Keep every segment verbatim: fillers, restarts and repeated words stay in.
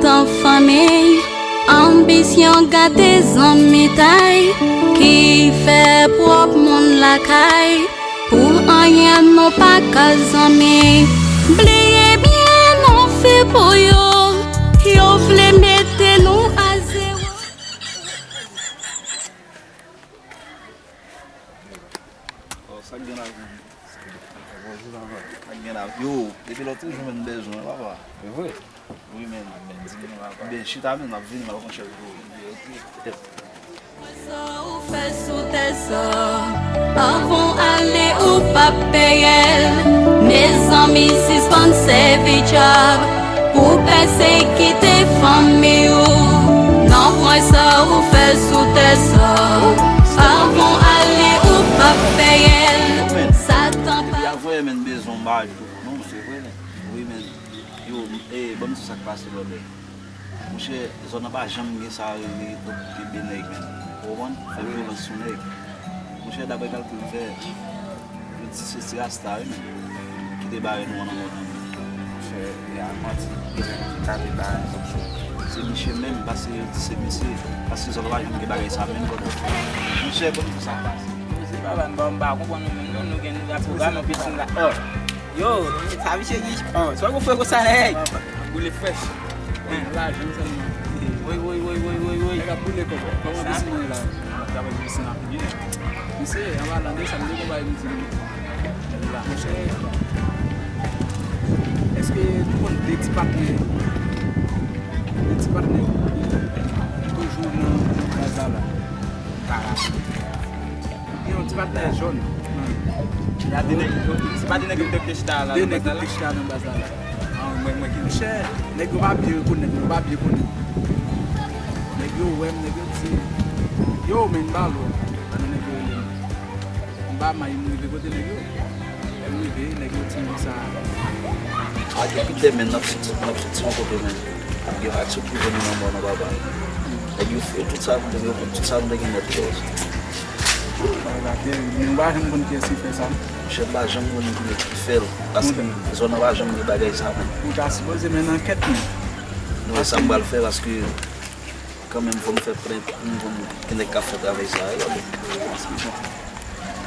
Tan fanmi, anbisyon gate zanmitay, ki fè pwòp moun lakay, pou anyen nou pa ka zanmi. Bliye byen nou fè pou yo, yo vle mete nou a zewo. Oh, sa k gen la? Bonjou, papa. Sa k gen la? Yo, depi lòt jou, men bezwen, papa. Se vre? Wi, men. Men, di m non, papa. Ben, chita, men, m ap vini, m ap pran chèz pou ou. Ok. Sa ou fè sou tè sa, anvan w ale ou p ap peye l. Mezanmi, sispann sèvi djab pou pèsekite fanmi w. Non, pran sa ou fè sou tè sa, anvan w ale ou p ap peye l. Satan pa. Depi avanyè, men, bezwen m pa jwe non, men. Se vre, men. Wi, men. Yo, eh, ban m di sa k pase, brother. Monchè, zòn nan pa janm gen sa rele tankou kenbe nèg, men. Ou konprann? Fè vyolans sou nèg. Monchè, daprè kalkil m fè, yo di se ti rasta, wi, men, ki te bare nou an nan mòn nan, men. Monchè, e a manti, ki te bare nou an. Se misye menm, paske yo di se misye, paske zòn nan pa janm gen bagay sa menm, brother. Monchè, konn pou sa pase. Se pa ban, ban, m pa konprann nou menm, non, nou gen, nou gen pwogram, anpil moun la. Oh. Yo, sa misye di, oh, sa ou fè konsa, nèg? Boule frèch. Lajan sèlman. Woy, woy, woy, woy, woy, woy. Nèg ap boule kòb. Kòman sa? Piscine nan ye la? Travay piscine nan pi byen. Misye, anba lande, sa m te konpayi misye. La. Monchè, èske nou konn de ti patnè? De ti patnè ki toujou nan, nan baz la la? Kara. Gen yon ti patnè jòn. Se pa de nèg, se pa de nèg yo te chita la nan baz la la? De nèg yo te chita nan baz la la. Ah, mwen, mwen ki monchè, nèg yo pa byen rekonèt, yo pa byen konnen. Nèg yo wè m, nèg yo di, yo, men m ba lò. Pandan nèg yo rele m. M ba may, m rive kote nèg yo. Lè m rive, nèg yo di m konsa. A, depi tè, men, n ap soti, n ap soti yon kote, men. Gen aksyon ki vini nan mò nan papa. Nèg yo fè tout sa nou te, yo konn tout sa nou te gen nèt, bòs. Bagay la terib, men ou pa janm konn kiyès ki fè sa. Monchè, m pa janm konn kiyès ki fè l, paske zòn nan pa janm gen bagay sa, men. Ou ta sipoze mennen ankèt, men. Non, e sa m pral fè, paske kanmenm fò m fè plent pou m konn ki nèg k ap fè travay sa yo. M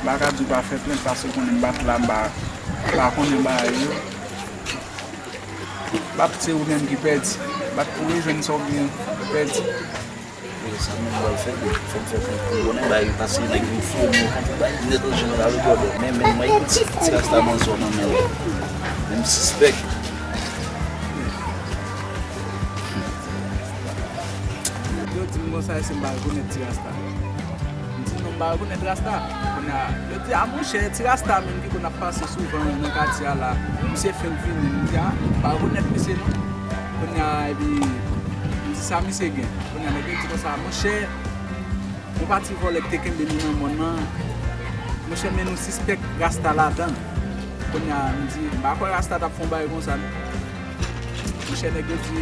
pa ka di w pa fè plent, paske konnen m pa t la, m pa, m pa konnen bagay yo. Bat se ou menm ki pèdi. Bat pou rejwenn sa w gen pèdi. Wi, sa menm pral fè, wi. Fò m fè konn pou konnen bay pase nèg vin fouye mwen kontre bay nèt an jeneral, wi, brother. Men, men, mwen, ti, ti rasta nan zòn nan, men, men m sispèk. Yo di m konsa, se m pa rekonèt ti rasta. M di non, m pa rekonèt rasta. Kounye a, yo di, a monchè, ti rasta menm ki konn ap pase souvan nan katye a la, misye fenk vini. M di, a, m pa rekonèt misye non. Kounye a, epi, m di, sa misye gen? Kounye a, nèg yo di konsa, monchè, yon pati vòlè ki te kenbe nou nan mòn nan, monchè, men nou sispèk rasta ladan. Kounye a, m di, m pa kwè rasta t ap fè yon bagay konsa non. Monchè, nèg yo di,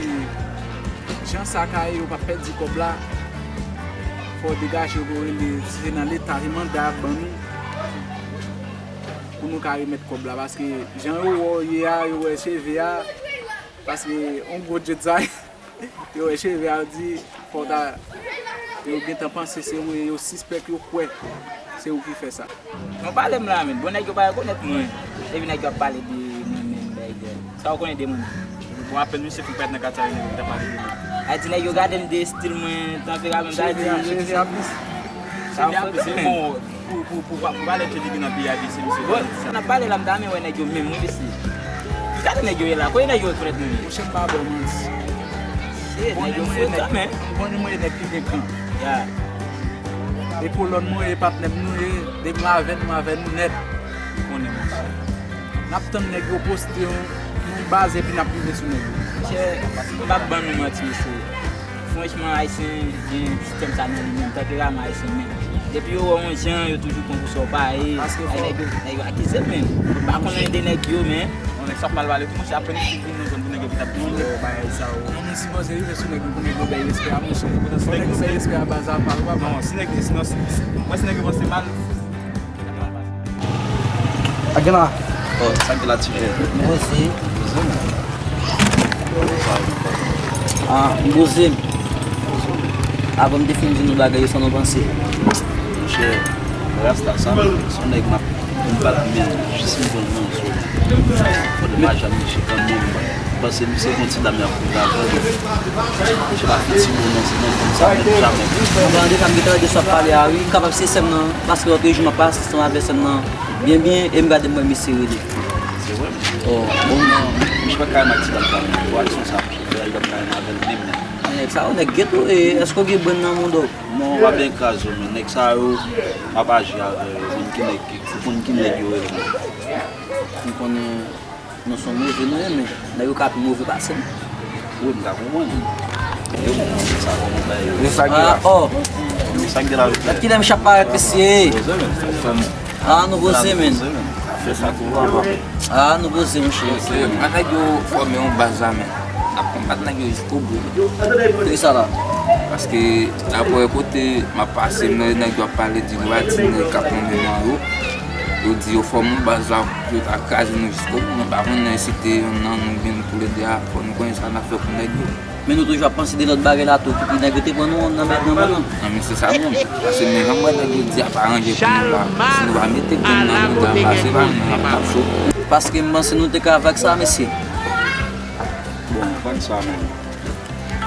jan sa ka ye, yo p ap pèdi kòb la. Fò w degaje w pou w rele, si se nan leta, se manda y ap ban nou, pou nou ka remèt kòb la. Paske jan yo wè w ye a, yo wè cheve a, paske yon gwo djed sa, yo wè cheve a, yo di, fò w ta, yo gentan panse se ou ye, yo sispèk, yo kwè se ou ki fè sa. Non, pale m la, men. Bon, nèg yo pa rekonèt mwen. Epi nèg yo ap pale de mwen menm, bagay. Sa w konnen de mwen menm? Bon, apèn misye fin parèt nan katye a, nèg yo t ap pale de mwen. A di nèg yo gade m de estil mwen, tanperaman m, sa di cheve a plis. Sa fè plis, bon, pou, pou, pou, pou valè ke li gen nan peyi a, se misye. Bon, n ap pale la, m ta renmen wè nèg yo menm, wi, mesye. Ki kalite nèg yo ye la? Kote nèg yo rekonèt mwen menm? Monchè, m pa ba w manti. Shit, nèg yo fre kanmenm. M konnen mwen e nèg ki gen kan. Ya. E kolòn mwen e patnè m nou ye, depi m avè n, m avè nou nèt. Ou konnen, monchè. N ap tann nèg yo poste yon, yon baz epi n ap rive sou nèg yo. Monchè, m p ap ban nou manti, mesye. Franchman, Ayisyen gen sistèm sa nan li menm, tanperaman Ayisyen menm. Depi yo wè yon jan, yo toujou pran pou sa w pa ye. Paske fò nèg yo, nèg yo akize m menm. Yo pa konn anyen de nèg yo, men. Yon nèg sa ap mal pale tou, monchè, apèn misye vin nan zòn pou nèg yo vin ap di yo bagay sa yo. Non, men si bòs rive sou nèg yo pou nèg yo bay respè a, monchè. Fò nèg yo bay respè a baz a pa, ou pa. Non, si nèg, si, non, si, mwen si nèg yo panse mal. A gen la. Oh, sa gen la, ti jèn? Mwen osi. Mezanmi. Sa, Ah, m poze m. Avan m te fin di nou bagay yo, sa nou panse? Monchè, Rasta sa, se yon nèg m ap konbat, men jis m jwenn nan zo. Fò de m a janm meche kanmenm. M panse misye gon ti dam y ap kouri avè l. Misye pa fiti bon nan, se nan moun sa menm jamè. Mwen deja m gentan wè de sa w ap pale a, wi. M kapab se sè m nan, paske lòt jou m ap asiste ansanm avè sè m nan byen byen, e m gade m wè misye rele. Se vre? Oh, bon, non, misye pa ka renmen ak ti dam sa menm. Gwo aksyon sa, misye fè, li pa ka renmen avè l menm, menm. Nèg sa yo, nèg geto, e èske w gen brenn nan mouda w? Non, w ap byen kraze w, men nèg sa yo, m ap aji avè yo, konn ki nèg, konn ki nèg yo ye, men. M konnen nou se yon move nou ye, men nèg yo ka pi move pase m. Wi, m ka konprann. Yo, sa kòman bagay yo. Men sa gen la. Ah, oh. Men sa gen la. Kilè m ap parèt, mesye? Poze, men. Ah, nou poze, men. Fè sa tou, papa. Ah, nou poze, monchè. Yo, yo, nèg yo fòme yon baz la, men. N ap konbat nèg yo jiskobou. Poukisa la? Paske, daprè kote m ap pase, m tande nèg yo ap pale di nou pa di nèg k ap lonmen nan yo. Yo di yo fòme yon baz la pou yo ta kraze nou jiskobou. Nou pa konnen si te yonn nan nou oubyen nou toulede a. Fò nou konnen sa n ap fè pou nèg yo. Men nou toujou ap panse de lòt bagay la tou, ki nèg yo te pran nou nan men, nan men nan. Non, men se sa menm. Paske men jan m wè nèg yo di ap aranje pou nou la, si nou pa mete grenn nan mouda, se pa nou n ap, n ap cho. Paske m panse nou te ka vag sa, mesye. Bon, vag sa menm.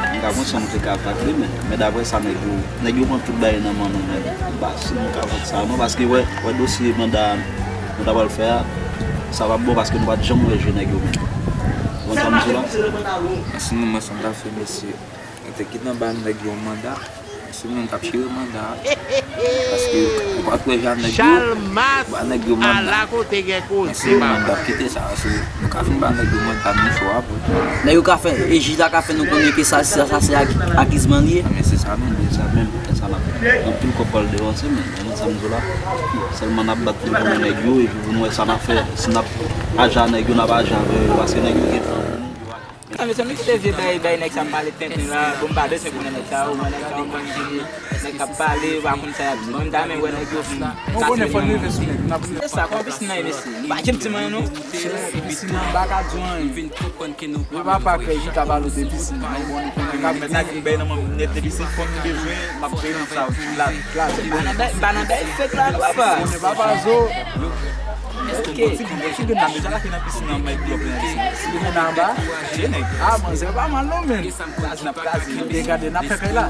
M ka panse nou te ka vag li, men, men daprè sa nèg yo, nèg yo pran tout bagay nan men nou, men m pa si nou ka vag sa non, paske wè, wè dosye manda nou ta pral fè a, sa p ap bon paske nou pa t janm wè je nèg yo menm. Ou konn sa m di w la? Si nou mwen sa m ta fè, mesye. Mwen te kite anba nèg yo manda. Se moun k ap chire manda a. Paske ou pa t wè jan nèg yo ba nèg yo manda. Men se manda ap kite sa, se nou ka fin ba nèg yo manda nou cho apre. Nèg yo ka fè, e jij la ka fè nou konnen ke sa, sa, sa se ak-, akizman li ye. Men se sa menm, se sa menm, se sa n ap fè. Anpil kòb pral depanse, men, men sa m di w la. Sèlman n ap bat pou nou konnen nèg yo, epi pou nou wè sa n ap fè, si n ap aji a nèg yo, n ap aji avè yo, paske nèg yo gen plan pou nou, yo aji. Kan mesye, nou kite vye bay, bay nèg sa ap pale tenten la. Bon, m pa bezwen konnen nèg sa yo, mwen nèg sa yo, mwen nèg k ap pale, yo pa konn sa y ap di. Mwen, m ta renmen wè nèg yo vin. Mwen konnen fò n rive sou nèg, n ap rive. Se sa, kòman pisin nan ye, mesye? M pa janm di mwen non. Pisin nan m pa ka di w anyen. Mwen pa pa krè chita pale de pisin nan, bon, nou konnen. Nèg la vin bay nan men m nèt depi se fò m bezwen, m ap peye moun sa yo la, la. M pa nan bay, m pa nan bay fake la non, papa. Konnen papa zo. Ok. Ti grenn, ti grenn nan deja lage nan pisin nan, met dlo plen nan pisin. Ti grenn nan anba. Che nèg. Ah, manzè pa mal non, men. Kraze n ap kraze. Yo te gade n ap fè fè la.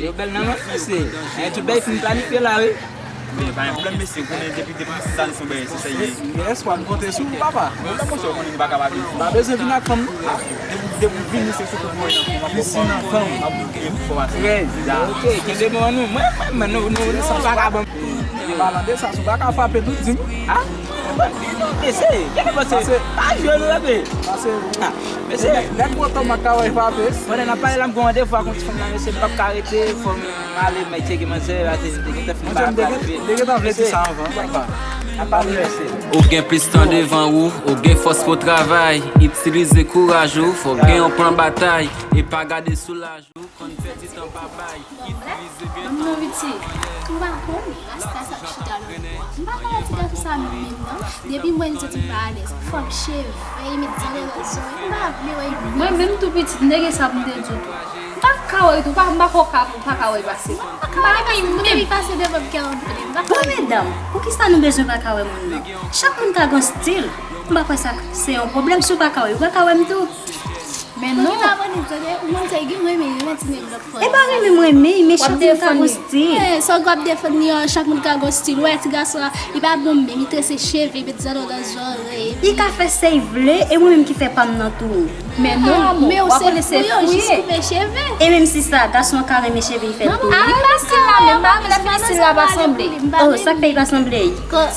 Yo bèl nan men, mesye. Eh, tout bagay fin planifye la, wi. Men pa gen pwoblèm, mesye, konnen depi, depi sa n fè bagay, se sa ye. Men espwa m konte sou ou, papa. Mwen pa monchè, ou konnen nou pa ka pa vin. Pa bezwen vin ak fanm. Depi, depi w vini, se sou kote w ye nan fanm. Pisin nan fanm. M ap bouke enfòmasyon. Trèz. Ok, kenbe bon nou. Mwen, mwen, mwen, nou, nou, nou, vagabon. Palan de sa, si w pa ka frape tou, di m. Ah? Non, mesye, kenbe bon, se pa jwe nou, tande. Ah, mesye. Nèg, nèg gwo tòmak ka wè frape. Pandan n ap pale la, m gen randevou ak yon ti fanm la, mesye, m p ap ka rete, fò m ale, m al tcheke manzè, paske m te gentan fin pale avè l. Monchè, m te gen, m te gentan vle di sa anvan, papa. N ap pale, mesye. Ou gen plis tan devan ou, ou gen fòs pou travay. Itilize kouraj ou, fò w gen yon plan batay, e pa gade sou laj ou. Konn pèdi tan pa bay, itilize gen tan. Ban m non, pitit. M pa konn, rasta sa ap chita nan bwa. M pa ka wè ti gason sa menm non. Depi m wè l, m santi m pa alèz. Fòm cheve, met zòrèy nan zòrèy. M pa vle wè l. Mwen menm tou pitit, m te gen sa pou m te di w tou. M pa ka wè l tou, m pa, m pa ka, m pa ka wè l pase. M pa ka wè l pase, m te pase devan m kè anfle. M pa ka wè l. Bon, medam, poukisa nou bezwen pa ka wè moun nan? Chak moun ka gen stil. M pa kwè sa se yon pwoblèm si w pa ka wè l. Ou pa ka wè m tou? Men non. Ou pa konn sa, ou konn sa, gen renmen, renmen ti nèg lòt fò. E pa renmen m renmen, men chak moun ka gon stil. Wi, sa w ap defann li an, chak moun ka gon stil. Ou wè ti gason an, li pa bon menm, li trese cheve, li met zanno nan zòrèy. Li ka fè sa l vle, e mwen menm ki fè pa m nan tou. Men non, amou, w ap konnen se fou ye. E menm si sa, gason an ka renmen cheve, li fè l tou. Ah, li pa stil la menm, pa vle fè stil la pa sanble. Oh, sa k fè li pa sanble?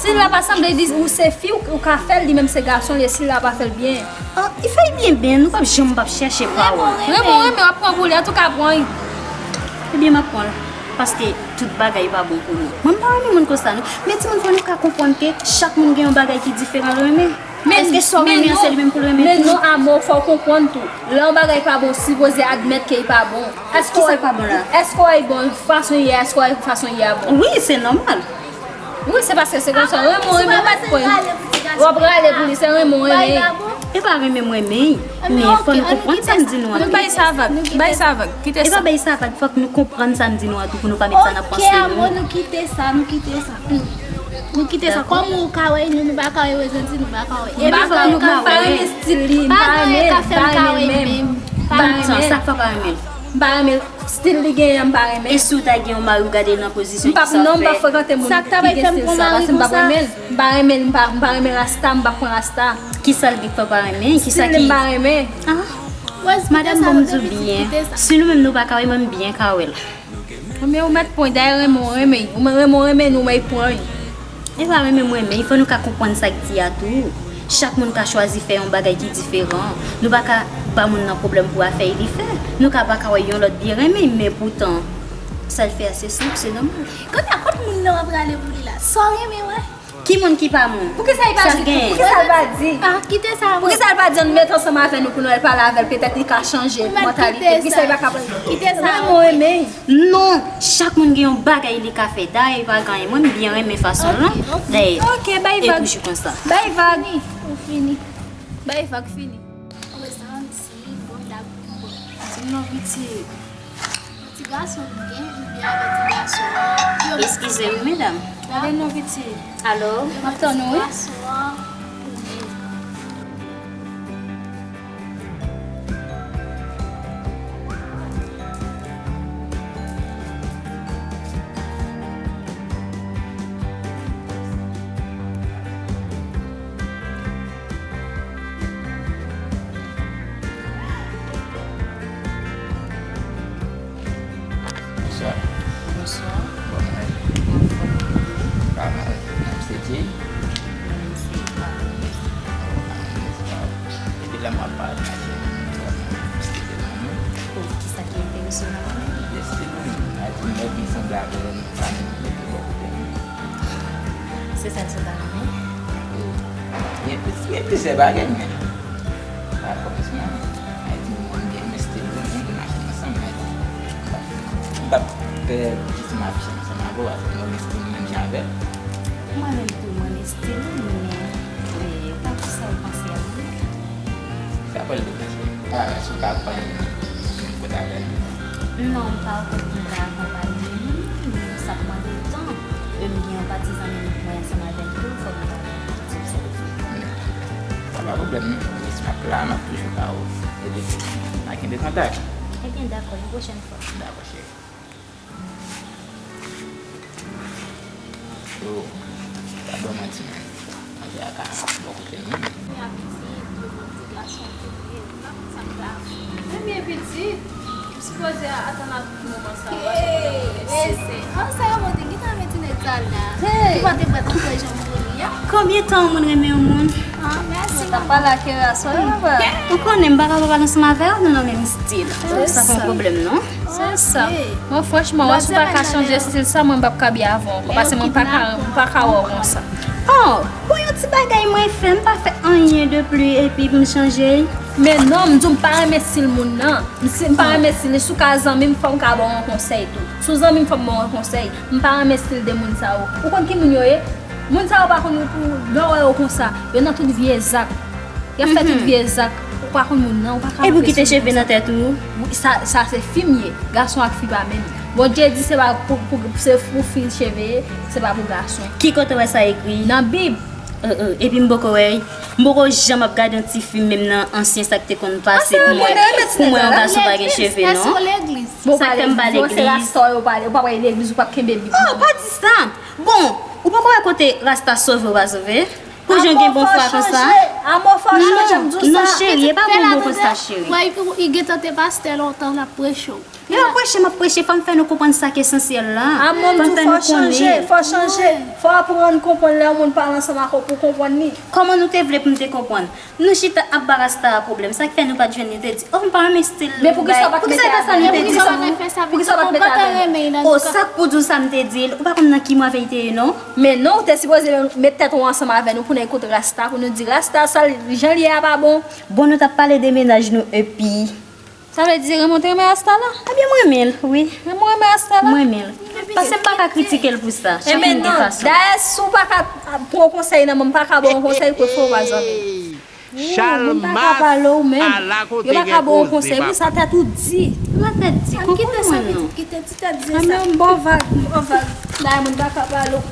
Stil la pa sanble, li di ou se fi, ou ka fè l, li menm se gason, li stil la pa fè l byen. Ah, li fè l byen, byen, nou p ap janm p ap chèche pa w. Renmen w renmen, w ap pran pou li, antouka pran l. Ebyen, m ap pran l, paske tout bagay pa bon pou nou. Mwen, m pa renmen moun konsa, non. Men timoun, fò nou ka konprann ke chak moun gen yon bagay ki diferan l renmen. Èske sa w renmen an, se li menm pou l renmen tou? Men non, amou, fò w konprann tou. Lè yon bagay pa bon, w sipoze admèt ke li pa bon. Kisa k pa bon la? Èske w wè l bon fason l ye a? Èske w wè fason l ye a bon? Wi, se nòmal. Wi, se paske se konsa. Renmen w renmen, w pa t konn. W ap rale pou li, se renmen w renmen. Se pa renmen m renmen, men fò nou konprann sa m di nou an tou. Bay sa vag, bay sa vag, kite sa. E pa bay sa vag, fòk nou konprann sa m di nou an tou pou nou pa met sa nan panse nou. Ok, amò, nou kite sa, nou kite sa. Nou kite sa. Kòm ou ka wè nou, nou pa ka wè, rezon di nou pa ka wè. M pa ka wè, m pa renmen stil li, m pa renmen, m pa renmen menm. Pa renmen sa, sa fè w pa renmen l. M pa renmen stil li genyen an, m pa renmen. E si w ta gen yon mari, w gade l nan pozisyon ki sa w fè? M p ap, non, m p ap frekante moun ki gen stil sa, paske m p ap renmen l. M pa renmen l, m pa, m pa renmen rasta, m p ap pran rasta. Kisa l gen k fè w pa renmen? Kisa ki... Stil li m pa renmen. Ah. Madanm, bon, m di w byen. Si nou menm nou pa ka wè, mwen m byen ka wè l. Men ou mèt pran, dayè renmen w renmen, ou renmen w renmen, nou mèt pran. E pa renmen m renmen, fò nou ka konprann sa k di a tou. Chak moun ka chwazi fè yon bagay ki diferan. Nou pa ka ba moun nan pwoblèm pou afè li fè. Nou ka pa ka wè yon lòt byen renmen, men poutan, sa l fè a se senp, se nòmal. Kounye a, kot moun nan w ap rale pou li la? Sa w renmen wè? Ki moun ki pa moun? Poukisa li pa di? Poukisa l pa di? Ah, kite sa. Poukisa l pa di ann met ansanm avè nou pou nou al pale avè l, petèt li ka chanje mantalite? Poukisa li pa ka pale? Kite sa. Renmen w renmen. Non, chak moun gen yon bagay li ka fè. Dayè, pa gen anyen. Mwen, m byen renmen fason l lan. Dayè, e toujou konsa. Bay vag. Ou fini. Bay vag, fini. Ou wè sa, m si, bon, dab, bon. Di m non, pitit. Ti gason m gen, m byen avèk ti gason an. Eskize m, medam. Gade non, pitit. Alo? M ap tann ou, wi. Ti gason an, m gen. Bonswa. Bonswa. Kòman w ye? Anfòm, e ou? Pa mal. Non, se Jay. Mwen se Paris. Oh, Paris, waw. Epi lè m ap pale, m ap jwenn yon moun vrèman stil mwen. Oh, kisa ki enterese w nan mwen? Stil mwen, m a di m wè m sanble avè yon fanmi mwen ki bò kote m. Se sa l sot al anmen? Gen plis, gen plizyè bagay, men a kòmansman, Ayiti, moun gen men stil moun, moun mache ansanm, Ayiti. M p ap fè ti mache ansanm avè w, paske mwen gen stil mwen menm jan avè l. Mwen menm tou, mwen gen stil mwen, men, e, pa pou sa w panse a mwen. Sa pral deplase. Pa si w pa akonpaye moun, moun kote avè l. Non, m pa akonpaye moun, sa ap mande tan. E m gen yon patizan menm mwen ansanm avè l tou, fòk m ta di w sa. Sa pa pwoblèm, non. Si m ap la, m ap toujou la, ou ede m. N a kenbe kontak. Ebyen, dakò, yon pwochèn fwa. Dakò, cheri. Yo, pa ban manti, man. Manje a ka bò kote nou. Kounye a pitit, yo bon ti gason tou ye. Ou pa konn sa k la. Ebyen, pitit, ou sipoze atann a tout moman sa, ou pa janm konn moman nesesè. An sa yo monte, gentan mete nèg sa la. Ou pa te prèt pou wè jan m ye a? Konbyen tan yon moun renmen yon moun? Ah, mèsi, manman. Ou konnen m pa ka pa pale ansanm avè w, nou nan menm stil. Sa pa yon pwoblèm, non. Se sa. Mwen, franchman, wè, si w pa ka chanje stil sa, mwen, m p ap ka byen avè w ankò, paske mwen pa ka, m pa ka wè w konsa. Oh, pou yon ti bagay mwen fè, m pa fè anyen de pli, epi pou m chanje. Men non, m di w m pa renmen stil moun nan. M si, m pa renmen stil li. Si w ka zanmi m, fò m ka ba w yon konsèy tou. Si w zanmi m, fò m ba w yon konsèy. M pa renmen stil de moun sa yo. Ou konn ki moun yo ye? Moun sa yo pa konn pou lè w wè yo konsa. Yo nan tout vye zak. Y ap fè tout vye zak. Ou pa konn moun nan, ou pa ka... Epi w kite cheve nan tèt ou? Wi, sa, sa se fi m ye. Gason ak fi pa menm. Bondye di se pa pou, pou, se pou fi cheve ye, se pa pou gason. Ki kote w wè sa ekri? Nan Bib. Euh, euh, epi m poko wè, m poko janm ap gade yon ti fim menm nan ansyen sa k te konn pase pou mwen, pou mwen yon gason pa gen cheve, non. Sa k fè m pa legliz. Ou pa pral legliz, ou pa kenbe Bib nan men. Oh, pa di sa. Bon, ou poko wè kote Rasta sove ou pa sove? Pou jan gen bon fwa konsa? Amò, fò chanje, amò, fò chanje, m di w sa. Non, cheri, e pa bon, bon konsa, cheri. Wè, li gentan te pastè lontan, l ap preche w. Lè m ap preche, m ap preche, fò m fè nou konprann sa k esansyèl la. Amò, m di w fò chanje, fò chanje. Fò w aprann konprann lè yon moun pale ansanm ak ou pou w konprann li. Kòman nou te vle pou m te konprann? Nou chita ap ba Rasta a pwoblèm. Sa k fè nou pa t jwenn li, te di, oh, m pa renmen stil li. Men poukisa w pa t mete avè l? Poukisa w pa t mete avè l? Oh, sa k pou di w sa m te di l? Ou pa konn nan ki mwa veyi te ye, non? Men non, ou te sipoze met tèt ou ansanm avè nou pou n al kote Rasta, pou nou di Rasta, sa l, jan l ye a pa bon. Bon, nou t ap pale de mennaj nou, epi Sa vle di renmen w te renmen Rasta la? Ebyen, m renmen l, wi. Renmen w renmen Rasta la? M renmen l. Paske m pa ka kritike l pou sa. Chak moun gen fason. Dayè, si w pa ka pran konsèy nan men m, m pa ka ba w yon konsèy, pou fè w pa zanmi. Ou, moun pa ka pale w menm. Yo pa ka ba w konsèy pou sa, tèt ou di. Yo pa tèt di, kòkò mwen non. Kite ti tèt di sa. Mwen menm, m ba w vag, m ba w vag. Dayè, moun pa ka pale w.